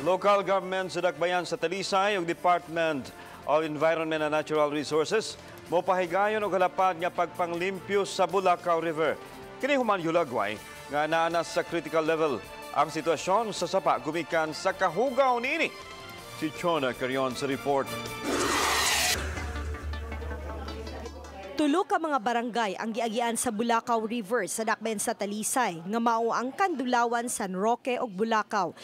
Local government sa Dakbayan sa Talisay ug Department of Environment and Natural Resources mopahigayon og halapad nga pagpanglimpyo sa Bulacao River. Kini human hulagway nga naa na sa critical level ang sitwasyon sa sapa gumikan sa kahugaw niini. Si Chona Carion sa report. Tulo ka mga barangay ang giagian sa Bulacao River sa dakbayan sa Talisay nga mao ang Kandulawan, San Roque ug Bulacao.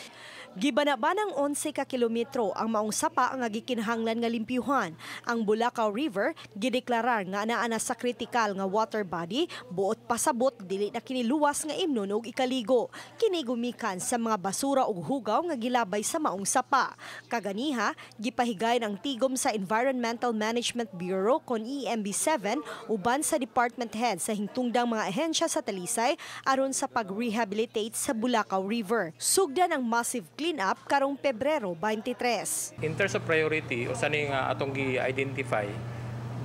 Gibana-banang 11 ka kilometro ang maong sapa nga gikinahanglan nga limpyuhan. Ang Bulacao River gideklarar nga anaa na sa critical nga water body, buot pasabot dili na kini luwas nga imnon og ikaligo. Kini gumikan sa mga basura ug hugaw nga gilabay sa maong sapa. Kaganiha, gipahigayon ang tigom sa Environmental Management Bureau kon EMB 7 uban sa department head sa hingtungdang mga ahensya sa Talisay aron sa pag-rehabilitate sa Bulacao River. Sugdan ang massive clean-up karong Pebrero 23. In terms of priority, usa ni nga atong gi-identify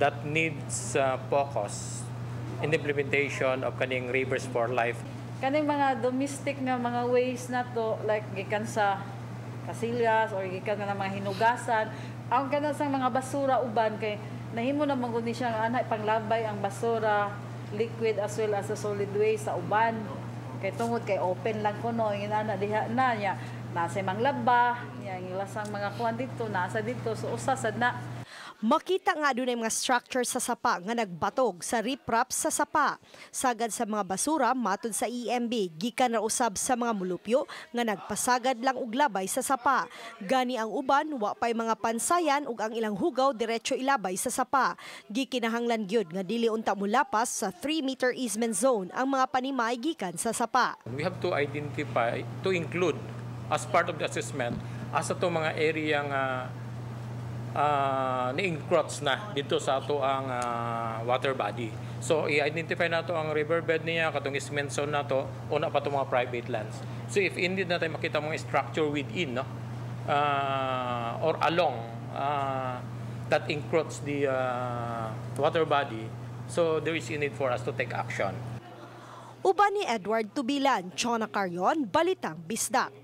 that needs focus in the implementation of kaning Rivers for Life. Kaning mga domestic nga mga waste na to, like gikan sa kasilyas or gikan nga mga hinugasan, ang kanang sa mga basura uban kay nahimo na man gud ni siya nga ana panglabay ang basura, liquid as well as the solid waste sa uban. Kay tungod kay open lang kuno ingana diha na niya nasa manglaba niya ilasang mga kuan dito nasa dito, so usa sad na. Makita nga adunay mga structure sa sapa nga nagbatog sa riprap sa sapa. Sagad sa mga basura, matod sa EMB, gikan ra usab sa mga mulupyo nga nagpasagad lang og labay sa sapa. Gani ang uban wa pay mga pansayan ug ang ilang hugaw diretso ilabay sa sapa. Gikinahanglan gyud nga dili unta molapas sa 3-meter easement zone ang mga panimay gikan sa sapa. We have to identify, to include as part of the assessment asa to mga area nga ni-encroach na dito sa ato ang water body. So i-identify nato ang riverbed niya, katong easement zone nato, una pa to mga private lands. So if indeed na tayo makita mga structure within, no, or along that encroach the water body, so there is a need for us to take action. Uban ni Edward Tubilan, Chona Carion, Balitang Bisdak.